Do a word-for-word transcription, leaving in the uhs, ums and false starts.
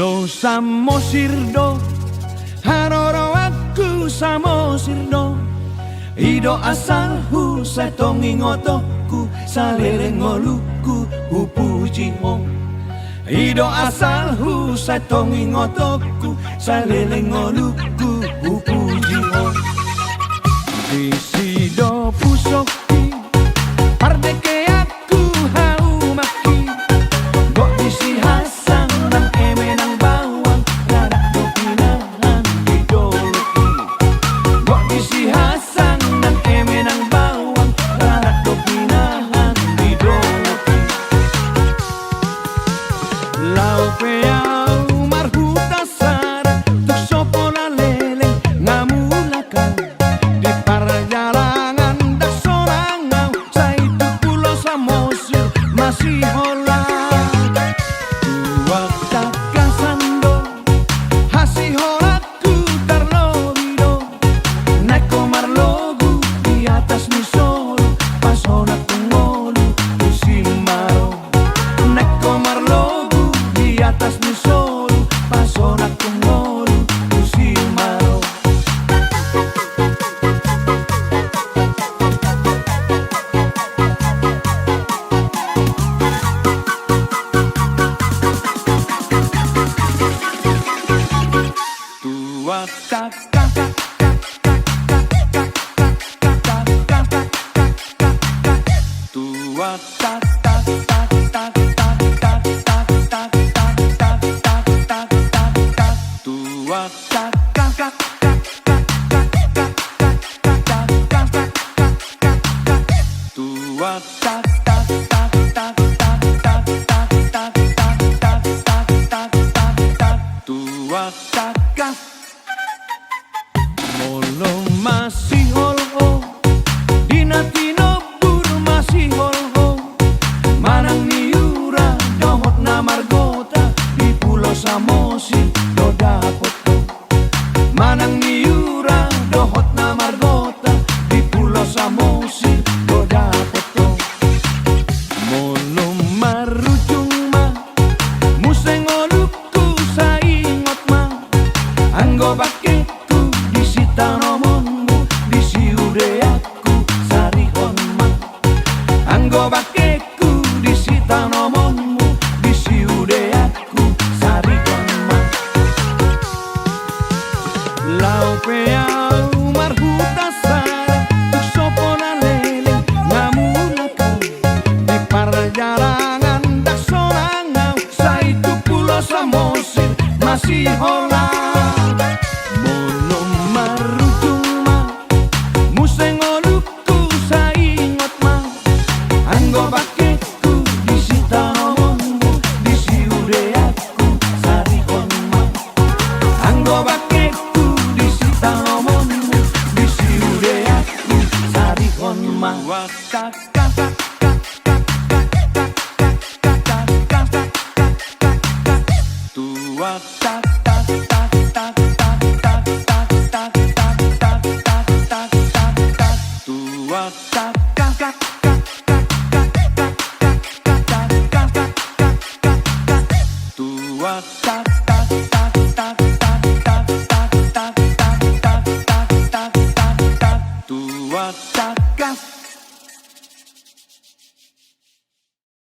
Lo Samosir do, haroroanku Samosir do. I do asalhu, sai tong ingotonku, saleleng ngolungku hupuji ho. I do asalhu, sai tong ingotonku, saleleng ngolungku hupuji ho. Disi do pusokki, pardekeanku haumangki. Gok disi hasang nang eme nang bawang, ranak do pinahan di dolok i. Gok disi hasang nang eme nang bawang, ranak do pinahan di dolok i. Laho pe au marhuta sada, tung so pola leleng nga mulak au. Di parjalangan ndang sonang au, sai tu Pulo Samosir masihola. Tu angka gasan do hasihola ku tarlobi do, naeng ho marlogu di atas ni solu, pas sonang tu ngolu tu si ma ro. Naeng ho marlogu di atas ni solu, pas sonang tu ngolu tu si ma ro. Tu angka Molo masihol ho, di na tinombur masihol ho, manang niura dohot na margota, di Pulo Samosir do dapot ho. Manang niura dohot na margota, di Pulo Samosir do dapot ho. Molo marujung ma muse ngolungku, sai ingot ma, anggo bangkeku disi tanomonmu, disi udeanku sarihon ma. Anggo bangkeku disi tanomonmu, disi udeanku sarihon ma. Laho pe au marhuta sada, tung so pola leleng nga mulak au. Di parjalangan ndang sonang au, sai tu Pulo Samosir masihola.